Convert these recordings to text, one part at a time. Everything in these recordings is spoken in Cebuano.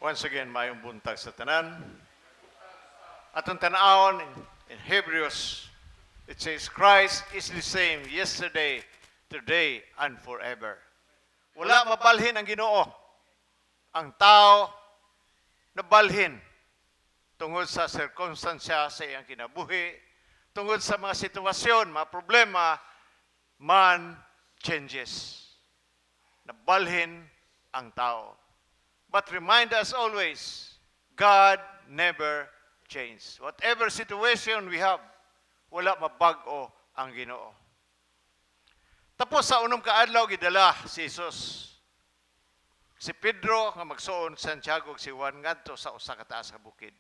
Once again, maayong buntag sa tanan. Atong tanawon in Hebrews, it says, "Christ is the same yesterday, today, and forever." Wala mabalhin ang Ginoo. Ang tao nabalhin tungod sa sirkumstansya sa iyang kinabuhi, tungod sa mga sitwasyon, mga problema, man changes. Nabalhin ang tao. But remind us always, God never changes. Whatever situation we have, wala mabag-o ang Ginoo. Tapos sa 6 ka adlaw, gidala si Jesus, si Pedro nga magsuon, Santiago ug si Juan ngadto sa usa ka taas nga bukid.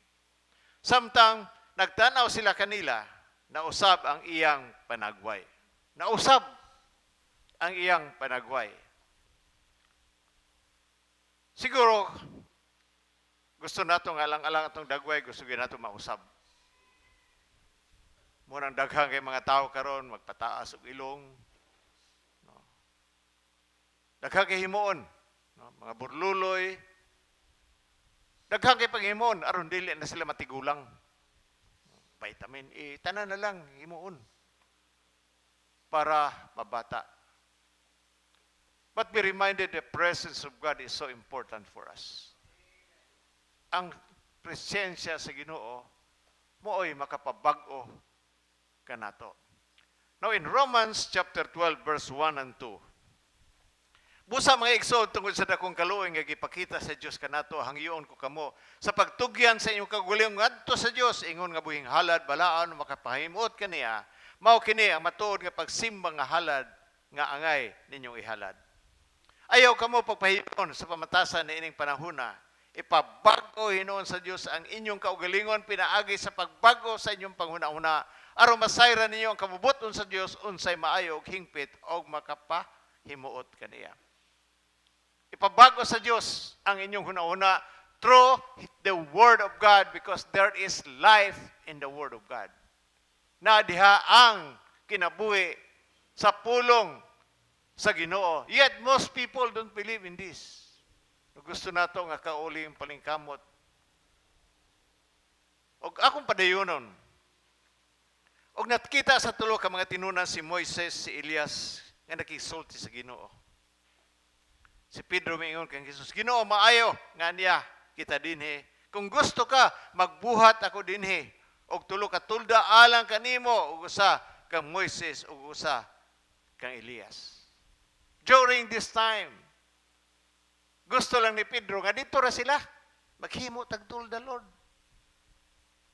Samtang nagtanaw sila kanila, nausab ang iyang panagway. Nausab ang iyang panagway. Siguro, gusto nato nga alang-alang atong dagway, gusto gyud nato mausab. Mao nang daghan kay mga tao karon magpataas og ilong. No? Daghan kay himuon, no? Mga burluloy. Daghan kay paghimuon aron dili na sila matigulang. Vitamin A, tanan na lang himuon para mabata. But be reminded, the presence of God is so important for us. Ang presensya sa Ginoo mao'y makapabag-o kanato. Now in Romans chapter 12 verse 1 and 2. "Busa, mga igsoon, tungod sa dakong kaluoy nga gipakita sa Dios kanato, hangyoon ko kamo sa pagtugyan sa inyong kaugalingon ngadto sa Dios ingon nga buhing halad, balaan, makapahimuot kaniya. Mao kini ang matuod nga pagsimba nga halad nga angay ninyong ihalad. Ayaw kamo pagpahiyon sa pamatasan niining panahona. Ipabag-o hinuon sa Dios ang inyong kaugalingon pinaagi sa pagbag-o sa inyong panghuna-huna aron masayran ninyo ang kabubut-on sa Dios, unsay maayo ug hingpit og makapahimuot kaniya." Ipabago sa Dios ang inyong hunahuna through the Word of God, because there is life in the Word of God. Na diha ang kinabuhi sa pulong sa Ginoo. Yet most people don't believe in this. Gusto nato nga kauli yung palingkamot. Og akong padayonon. Og nakita sa tulo ka mga tinunan si Moises, si Elias nga nakisulti sa Ginoo. Si Pedro miingon kang Jesus, "Ginoo, maayo nga niya kita dinhi. Kung gusto ka, magbuhat ako dinhi og tulo ka tulda alang kanimo, ug usa kang Moises ug usa kang Elias." During this time, gusto lang ni Pedro nga dito ra sila. "Maghimo tag tulda, Lord.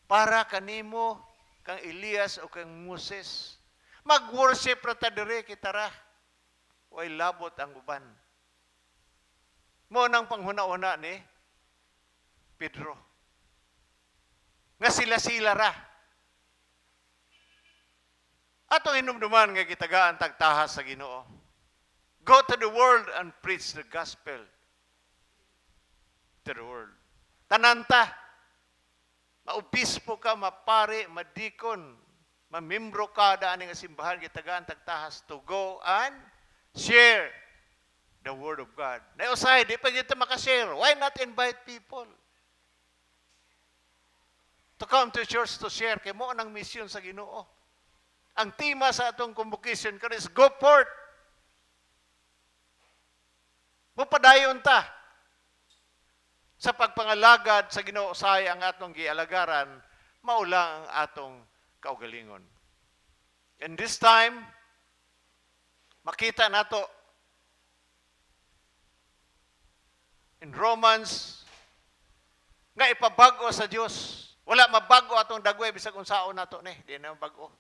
Para kanimo, kang Elias o kang Moses. Mag-worship ra ta dire, kita ra. Way labot ang uban." Mao nang panghuna-una ni Pedro. Nga sila-sila ra. Atong hinumduman nga gitagaan tag tahas sa Ginoo. Go to the world and preach the gospel to the world. Tananta, maobispo ka, mapare, madikon, mamembro ka daan nga simbahan, gitagaan tag tahas to go and share the Word of God. Na usahay, di pa kita makashare. Why not invite people to come to church to share? Kay mao nang mission sa Ginoo. Ang tema sa atong convocation karon is "Go Forth." Mupadayon ta sa pagpangalagad sa Ginoo. Usahay ang atong gialagaran, mao lang ang atong kaugalingon. And this time, makita nato in Romans nga ipabag-o sa Dios. Wala mabago atong dagway bisag unsaon nato ni, di na mabago.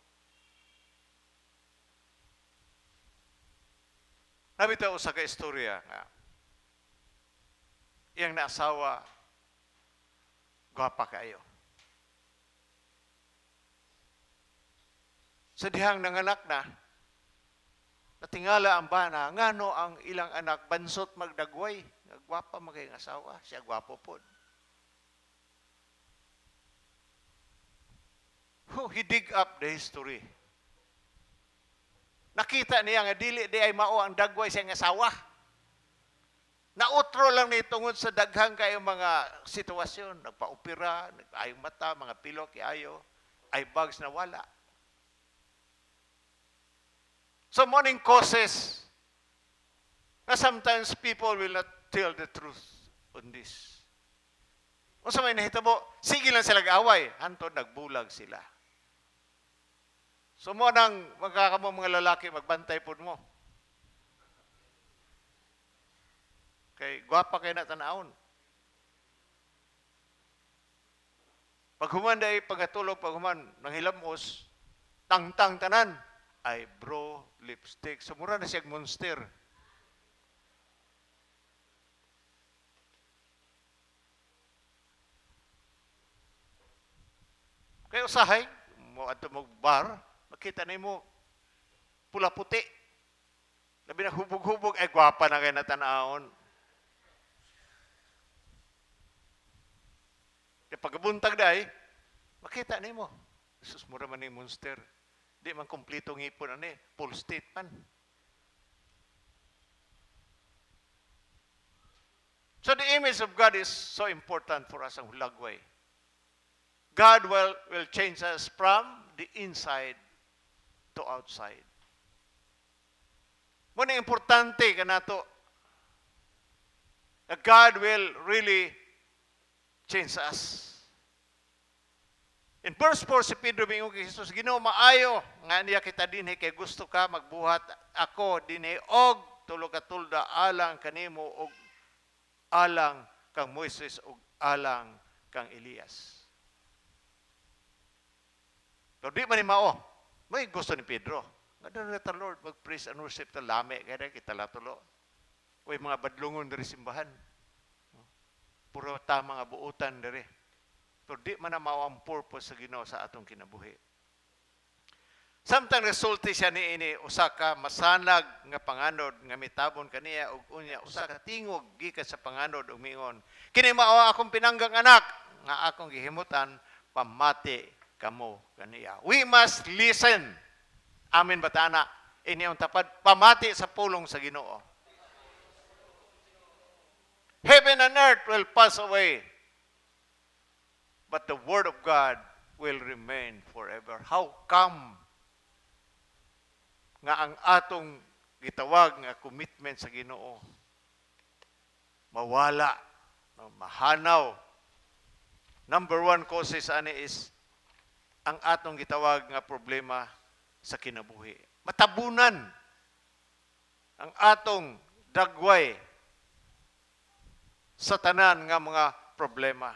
Nabita usa ka istorya nga iyang naasawa, gwapa kaayo. Sa dihang nanganak na, natingala ang bana, ngano ang ilang anak bansot magdagway, nga gwapa man kay asawa, siya gwapo pod. Oh, he dig up the history. Nakita niya nga dili di ay mao ang dagway sa iyang asawa. Nausa Nakautro lang ni tungod sa daghang kayo mga sitwasyon. Nagpa-opera, nag-ayong mata, mga pilok, ayo, eye bags na wala. So morning causes na sometimes people will not tell the truth on this. Unsa may nahitabo, sige lang sila away, hantod nagbulag sila. So mo nang magkakamo mga lalaki, magbantay pud mo. Kay gwapa kay na tanawon. Pag human day pagkatulog, pag human nanghilamos, tangtang tanan, eyebrow, lipstick, so mura na siya monster. Kaya usahay, mo adto mo bar, makita nimo pula puti. Labi na hubog-hubog, ay gwapa na kay na tanawon. Kaya pagkabuntag day, makita nimo. Jesus, mura man ni monster. Di man kompleto ngipon ani, full state man. So the image of God is so important for us ang hulagway. God will change us from the inside to outside. Muna importante kanato that God will really change us. In verse 4, si Pedro mingon kay Jesus, "Ginoo, maayo nga niya kita dinhi, kay gusto ka magbuhat ako dinhi og tulo ka tolda, alang kanimo og alang kang Moises og alang kang Elias." Pero di man ni mao. May gusto ni Pedro. Nga dara ta, Lord, mag-praise and worship ta, lami kay kita latulo. Uy, mga badlongon diri simbahan. Puro ta mga buutan diri. Pero di man na mao ang purpose sa Ginoo sa atong kinabuhi. Samtang resulti siya niini, usa ka masanag nga panganod nga mitabon kaniya, ug unya usa ka tingog gikan sa panganod ug miingon, "Kini mao akong pinanggang anak nga akong gihimutan, pamati kamo kaniya." We must listen. Amen ba ta ana? Ini ang tapad, pamati sa pulong sa Ginoo. Heaven and earth will pass away, but the word of God will remain forever. How come nga ang atong gitawag nga commitment sa Ginoo mawala, no, mahanaw? Number one causes ani is ang atong gitawag nga problema sa kinabuhi. Matabunan ang atong dagway sa tanan nga mga problema.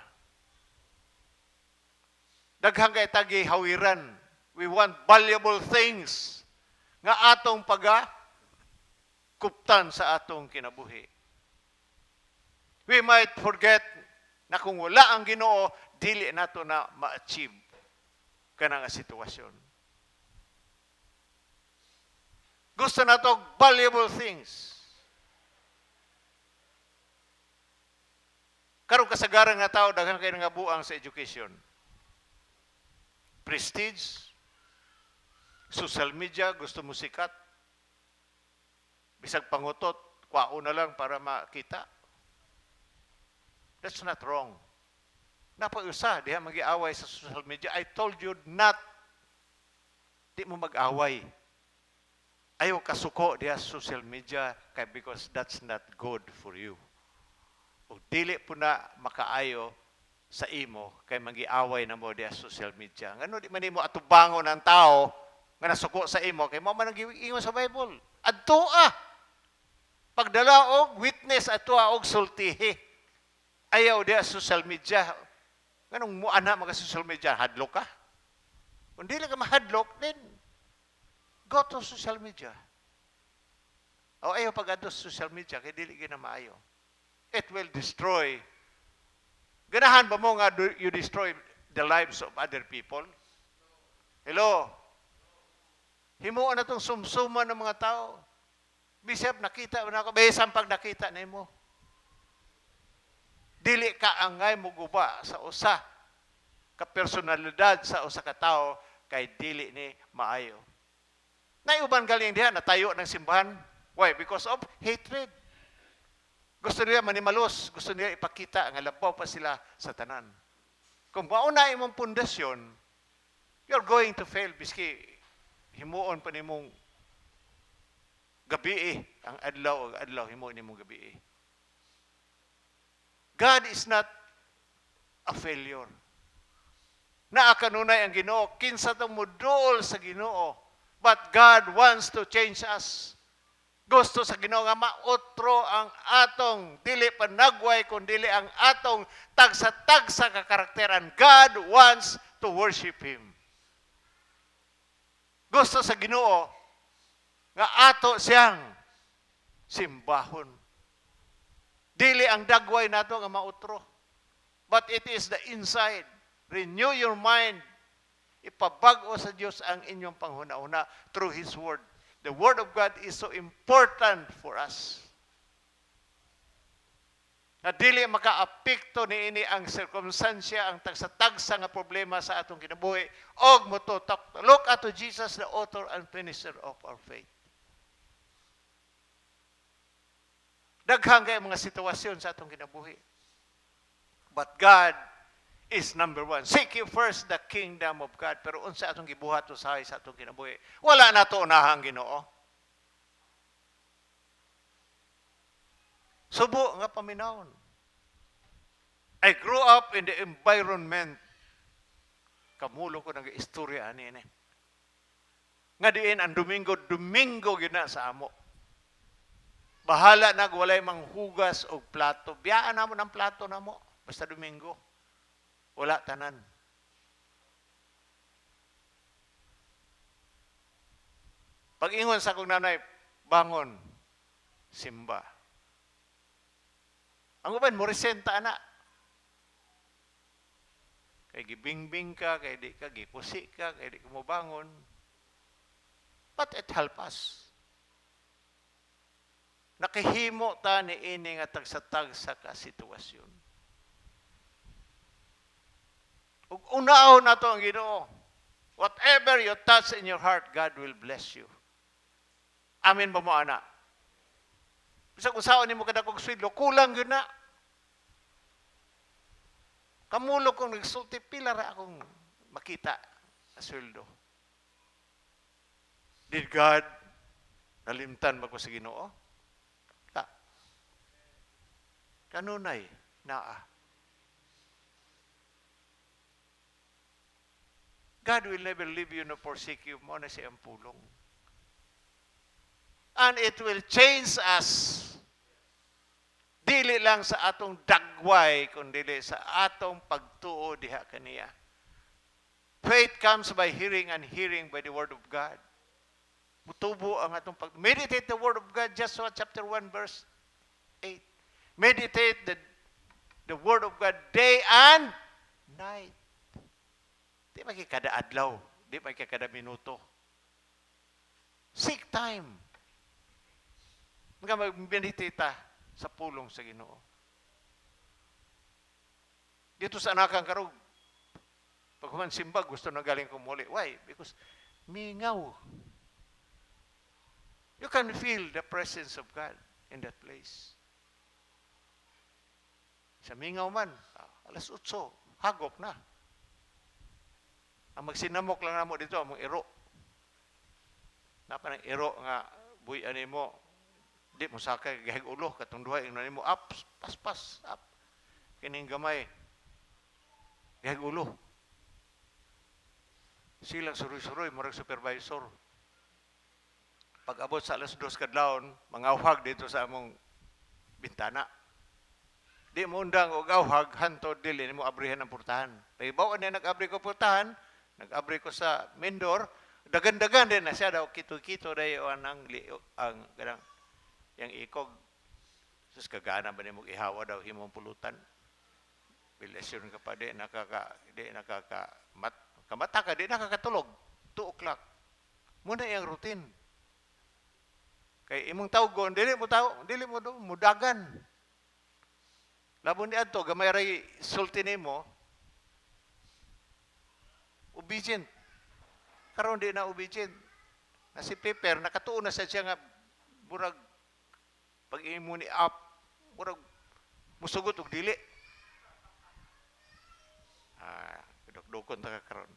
Daghang kay tagi hawiran. We want valuable things nga atong paga kuptan sa atong kinabuhi. We might forget na kung wala ang Ginoo, dili nato na ma-achieve kana nga sitwasyon. Gusto nato valuable things. Karon kasagaran nga tao, daghan kay nga buang sa education. Prestige, social media, gusto mo sikat. Bisag pangutot, kwao na lang para makita. That's not wrong. Napag-usa, diha magiaway sa social media. I told you not, di mo mag-away. Ayaw kasuko diha sa social media kay because that's not good for you. O dili po na makaayo sa imo kay magiaway na mo diha sa social media. Ngano di man nimo atubangon ang tao nga nasuko sa imo, kay mao man ang giingon sa Bible? Adto ah. Pagdala og witness, adto og sultihi. Ayaw diha sa social media. Nganong mo ana mga social media, hadlok ka? Kung dili ka mahadlok, then go to social media. O ayaw pag adto sa social media kay dili gyud na maayo. It will destroy. Ganahan ba mo nga you destroy the lives of other people? Hello? Himuon na itong sumsuma ng mga tao. Bishop, nakita na ako. Bisan pag nakita nimo. Dili ka angay muguba sa usa ka personalidad sa usa ka tawo kay dili ni maayo. Naiuban galing diha natayo ng simbahan. Why? Because of hatred. Gusto nila manimalos, gusto nila ipakita nga labaw pa sila sa tanan. Kung mao na imong pundasyon, you're going to fail biski himuon pa nimong gabii ang adlaw ug adlaw, himuon nimong gabii. God is not a failure. Naa kanunay ang Ginoo, kinsa tong muduol sa Ginoo. But God wants to change us. Gusto sa Ginoo nga mautro ang atong dili panagway kun dili ang atong tagsa-tagsa ka karakteran. God wants to worship Him. Gusto sa Ginoo nga ato siyang simbahon. Dili ang dagway nato nga mautro. But it is the inside. Renew your mind. Ipabag-o sa Dios ang inyong panghuna-huna through His Word. The Word of God is so important for us. Na dili makaapekto niini ang sirkumstansya, ang tagsa-tagsa nga problema sa atong kinabuhi. Og motutok. Look unto Jesus, the author and finisher of our faith. Daghan kay mga sitwasyon sa atong kinabuhi. But God is number one. Seek ye first the kingdom of God. Pero unsa atong gibuhat usahay sa atong kinabuhi? Wala na to unahang Ginoo. Subo nga paminawon. I grew up in the environment. Kamulo ko nag-istorya ani ini. Nga diin ang Domingo, Domingo gina sa amo. Bahala na walay manghugas og plato. Biyaan namo ng plato namo. Basta Domingo. Wala tanan. Pag-ingon sa akong nanay, bangon, simba. Ang uban, moresenta ana. Kay gibingbing ka, kay di ka, gikusi ka, kay di ka mobangon. But it help us. Nakihimo ta ni ini nga tagsa-tagsa ka sitwasyon. Ug unahon nato ang Ginoo. Whatever you touch in your heart, God will bless you. Amen ba mo, ana? Bisag usaon nimo kadakog sweldo, kulang gyud na. Kamulo kong nagsulti, pila ra akong makita sa sweldo. Did God nalimtan ba ko sa Ginoo? Ta. Kanunay naa. God will never leave you nor forsake you. Mo na siyang pulong. And it will change us. Dili lang sa atong dagway, kundi sa atong pagtuo diha kaniya. Faith comes by hearing and hearing by the word of God. Mutubo ang atong pag... Meditate the word of God, Joshua chapter 1 verse 8. Meditate the word of God day and night. Di ba kay kada adlaw, di ba kay kada minuto. Seek time. Nga mag-meditate ta sa pulong sa Ginoo. Dito sa Anakang Karog, pag human simba, gusto na galing kumuli. Why? Because mingaw. You can feel the presence of God in that place. Sa mingaw man, alas 8, hagop na. Ang magsinamok lang namo dito, among iro. Napa ng iro nga, buy ani mo, di mo sakay, gahig ulo, katong duha, ingnan nimo, up, paspas, up. Kining gamay, gahig ulo. Silang suroy-suroy, murag supervisor. Pag abot sa alas 2 kadlawon, mga uhag dito sa among bintana. Di mo undang og auhag, hantod dili nimo abrihan ang portahan. Pahibaw niya nag-abri ko portahan, nag-abri ko sa main door, dagan-dagan din na siya daw, kito-kito dayo ang ang ganang yang ikog. Sus, kagana ba nimo ihawa daw himong pulutan? Bilasyon ka pa, di nakaka, mat, kamata ka, di nakakatulog. 2 o'clock. Muna iyang routine. Kay imong tawgon, dili mo taw, dili mo do, mudagan. Labon ni adto gamay ray sulti nimo. Obedient. Karon di na obedient. Na si Piper nakatuon na sa siya nga burag pag imo ni up Murag musugot og dili. Ah, dukdukon ta ka karon.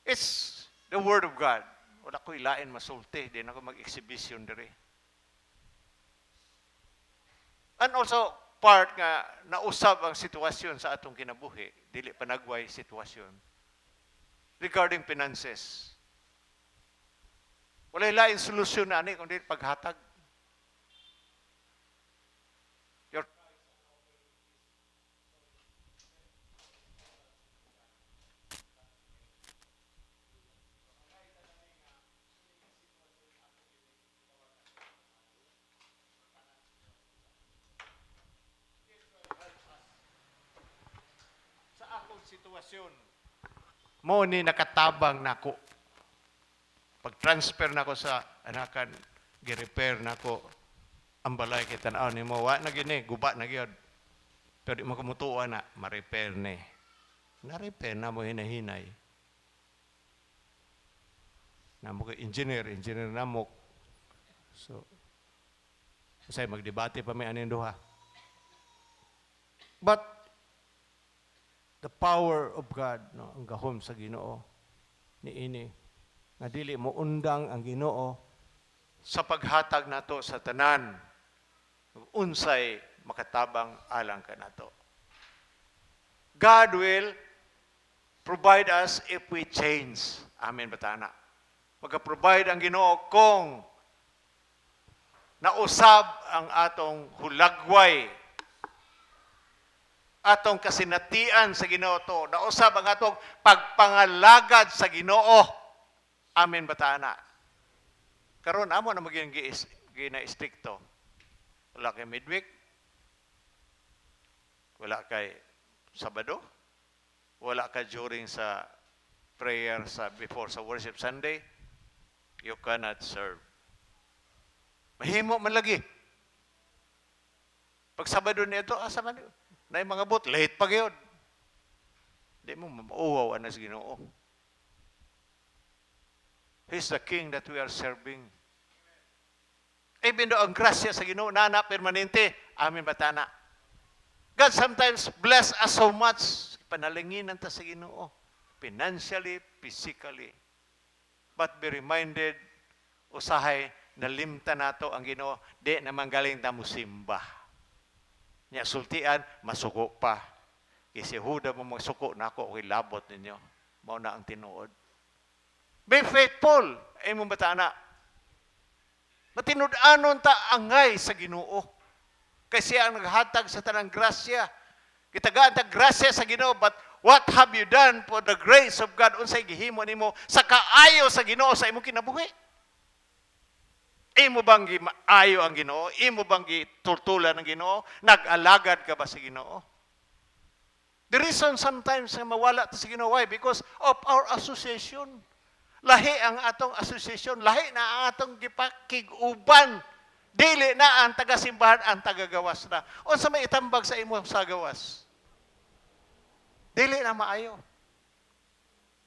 It's the word of God. Wala ko ilain masulti, di na ako mag-exhibition diri. And also, part nga nausab ang sitwasyon sa atong kinabuhi, dili panagway sitwasyon regarding finances. Wala lain solusyon na ani kundi paghatag. Your sa akong sitwasyon, mo ni nakatabang nako. Pag-transfer nako sa anakan, gi-repair nako ang balay kay tan-aw nimo, wa na gini, guba na gyud. Pero di mo kumutuan na, ma-repair ni. Na-repair na mo hinahinay. Namo kay engineer, engineer namo. So, kasi magdebate pa may aning duha. But the power of God, no, ang gahom sa Ginoo niini nga dili mo undang ang Ginoo sa paghatag nato sa tanan unsay makatabang alang kanato. God will provide us if we change. Amen ba tana? Magka-provide ang Ginoo kung nausab ang atong hulagway, atong kasinatian sa Ginoo to, nausab ang atong pagpangalagad sa Ginoo. Amen ba tana? Karon amo na maging gina-strikto. Wala kay midweek, wala kay Sabado, wala ka during sa prayer sa before sa worship Sunday, you cannot serve. Mahimo man lagi. Pag Sabado nito, asa man na mga bot, late pa gyud. Di mo mauwaw ana sa Ginoo. He's the King that we are serving. Even though ang grasya sa Ginoo nana permanente, amen ba tana? God sometimes bless us so much. Panalanginan ta sa Ginoo. Financially, physically. But be reminded, usahay, nalimta nato ang Ginoo, di naman galing ta musimba. Nya sultian, masuko pa. Kasi huda mo magsuko nako, okay, labot ninyo. Mao na ang tinuod. Be faithful. Ay mo bata na. Matinud-anon ta angay sa Ginoo. Kasi ang naghatag sa tanang grasya. Gitagaan ta grasya sa Ginoo, but what have you done for the grace of God? Unsay gihimo nimo sa kaayo sa Ginoo sa imong kinabuhi? Imo bang gimaayo ang Ginoo? Imo bang gitultulan ang Ginoo? Nag-alagad ka ba sa Ginoo? The reason sometimes nga mawala ta sa Ginoo, why? Because of our association. Lahi ang atong association, lahi na ang atong gipakig-uban. Dili na ang taga-simbahan, ang tagagawas na. Unsa may itambag sa imo sa gawas? Dili na maayo.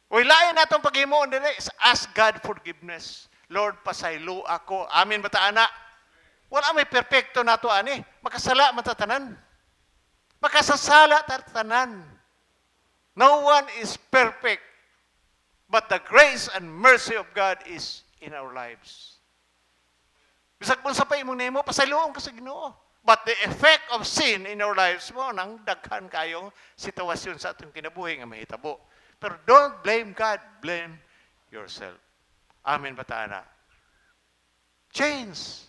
Uy, lain na atong paghimuon dili, ask God forgiveness. Lord, pasaylo ako. Amen ba ta, ana? Wala may perpekto nato ani. Makasala man ta tanan. Makasasala ta tanan. No one is perfect. But the grace and mercy of God is in our lives. Bisag unsa pa imong nimo, pasayloon ka sa Ginoo. But the effect of sin in our lives mo nang daghan kayong sitwasyon sa atong kinabuhi nga mahitabo. Pero don't blame God, blame yourself. Amen ba ta, ana? Change.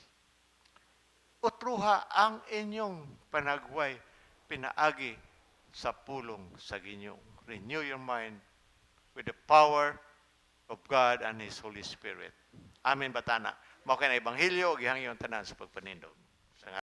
Utruha ang inyong panagway pinaagi sa pulong sa Ginoo. Renew your mind with the power of God and His Holy Spirit. Amen ba ta, ana? Mao kay na ebanghelyo, gihangyo ang tanan sa pagpanindog.